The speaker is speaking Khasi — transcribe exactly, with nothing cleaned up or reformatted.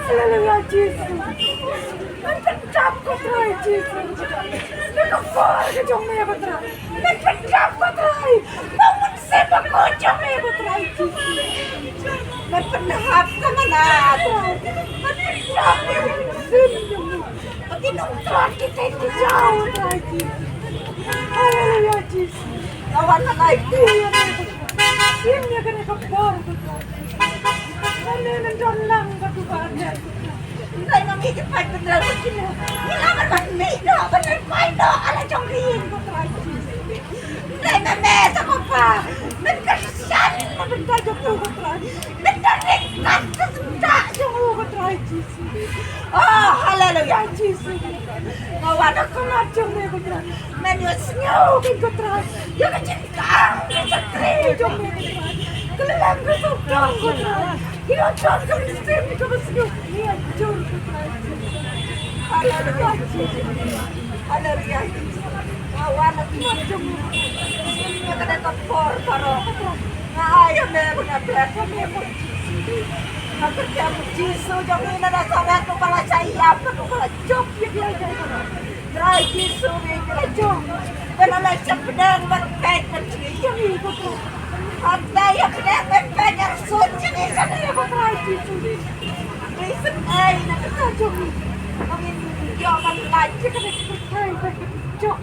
Haleluya, Jisu. Ngan pyndap, ko Trai Jisu. Na ka por ka jong me, ko Trai. Ngan pyndap, ko Trai. Ngan Ba ko jong me ko Trai Jisu. Me pynhap ka mana Trai. Me pynhap ka mana. Ba ki nongtlot ki tei ki jaw Trai Jisu. Haleluya Jisu. Nga wan nga ai kti ïa me. Sim ïa kane ka por ko Trai. Kane ngan don lang bad u Bah Ner. Hynrei ma me ki paid bynriew ki la ban mat mih noh ban rai paid noh ala jong ki ïing ko Trai Jisu. Hynrei ma me sa ko Pa, men kyrshan na bynta jong u ko Trai. Men da ryngkat ka sngewthuh jong u ko Trai Jisu. Oh, haleluya Jisu. Nga wan ha khmat jong me ko Trai. Men ïohsngew ïa ko Trai. Ïa ka jingkang ka shakri jong me ko Trai. Kylleng ka sawdong ko Trai. Ïa ka jong ka mynsiem ka mynsngew. Ïa jong ko Trai. Haleluya Jisu. Haleluya Jisu. Nga wan ha khmat jong me. Ïa kane ka por baroh ko Trai. Nga ai ïa me ba nga pyrkhat ïa me ko Jisu. Nga pyrkhat ïa me Jisu jong ngi na Nasaret, uba la shah ïap bad uba la jop ïa ki la jop. Trai Jisu ngi la jop. Ba la la shah pdeng ban peit ban jngi ïa ngi ko Trai. Hangta ïa pdeng ban peit ïa rsuh jngi ïa ngi ko Trai Jisu. Ngi sngewai na ka jong ngi. Ba ngin ïoh ban lait ïa kane ka pyrthei ban ka jop.